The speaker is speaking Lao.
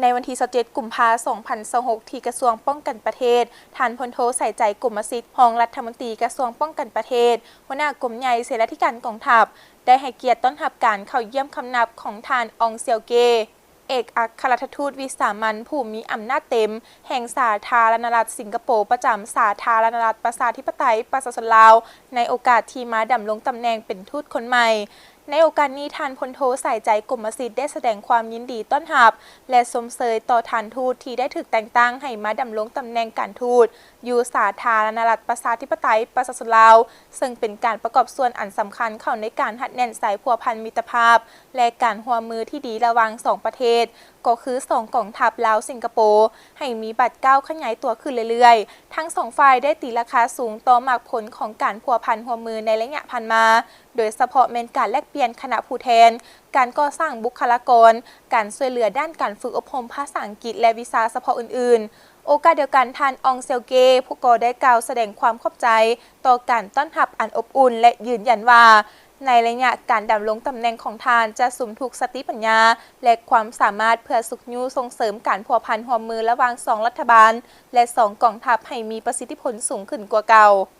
ໃນວັນທີຊາວເຈັດ ກຸມພາ ສອງພັນຊາວຫົກ ທີ່ກະຊວງປ້ອງກັນປະເທດ, ທ່ານ ພົນໂທ ສາຍໃຈ ກົມມະສິດ ຮອງລັດຖະມົນຕີກະຊວງປ້ອງກັນປະເທດ, ຫົວໜ້າກົມໃຫຍ່ເສນາທິການກອງທັບ ໄດ້ໃຫ້ກຽດຕ້ອນຮັບການເຂົ້າຢ້ຽມຄຳນັບຂອງທ່ານ ອອງ ຊຽວເກ ເອກອັກຄະລັດຖະທູດວິສາມັນຜູ້ມີອຳນາດເຕັມແຫ່ງສາທາລະນະລັດສິງກະໂປ ປະຈຳສາທາລະນະລັດປະຊາທິປະໄຕປະຊາຊົນລາວ ໃນໂອກາດທີ່ມາດຳລົງຕຳແໜ່ງເປັນທູດຄົນໃໝ່. ໃນໂອກາດນີ້, ທ່ານ ພົນໂທ ສາຍໃຈ ກົມມະສິດ ໄດ້ສະແດງຄວາມຍິນດີຕ້ອນຮັບ ແລະ ຊົມເຊີຍຕໍ່ທ່ານທູດທີ່ໄດ້ຖືກແຕ່ງຕັ້ງໃຫ້ມາດຳລົງຕຳແໜ່ງການທູດຢູ່ສາທາລະນະລັດປະຊາທິປະໄຕປະຊາຊົນລາວ, ເຊິ່ງເປັນການປະກອບສ່ວນອັນສຳຄັນເຂົ້າໃນການຮັດແໜ້ນສາຍພົວພັນມິດຕະພາບ ແລະ ການຮ່ວມມືທີ່ດີລະຫວ່າງສອງປະເທດ, ກໍຄືສອງກອງທັບລາວ-ສິງກະໂປ ໃຫ້ມີບາດກ້າວຂະຫຍາຍຕົວຂຶ້ນເລື້ອຍໆ. ທັງສອງຝ່າຍໄດ້ຕີລາຄາສູງຕໍ່ໝາກຜົນຂອງການພົວພັນຮ່ວມມືໃນໄລຍະຜ່ານມາ, ໂດຍສະເພາະແມ່ນການແລກປ່ຽນຄະນະຜູ້ແທນ, ການກໍ່ສ້າງບຸກຄະລາກອນ, ການຊ່ວຍເຫຼືອດ້ານການຝຶກອົບຮົມພາສາອັງກິດ ແລະ ວິຊາສະເພາະອື່ນໆ. ໂອກາດດຽວກັນ, ທ່ານ ອອງ ຊຽວເກ ຜູ້ກໍໄດ້ກ່າວສະແດງຄວາມຂອບໃຈຕໍ່ການຕ້ອນຮັບອັນອົບອຸ່ນ ແລະ ຢືນຢັນວ່າ ໃນໄລຍະການດຳລົງຕຳແໜ່ງຂອງທ່ານ ຈະສຸມທຸກສະຕິປັນຍາ ແລະ ຄວາມສາມາດເພື່ອຊຸກຍູ້ສົ່ງເສີມການພົວພັນຮ່ວມມືລະຫວ່າງສອງລັດຖະບານ ແລະ ສອງກອງທັບໃຫ້ມີປະສິດທິຜົນສູງຂຶ້ນກວ່າເກົ່າ.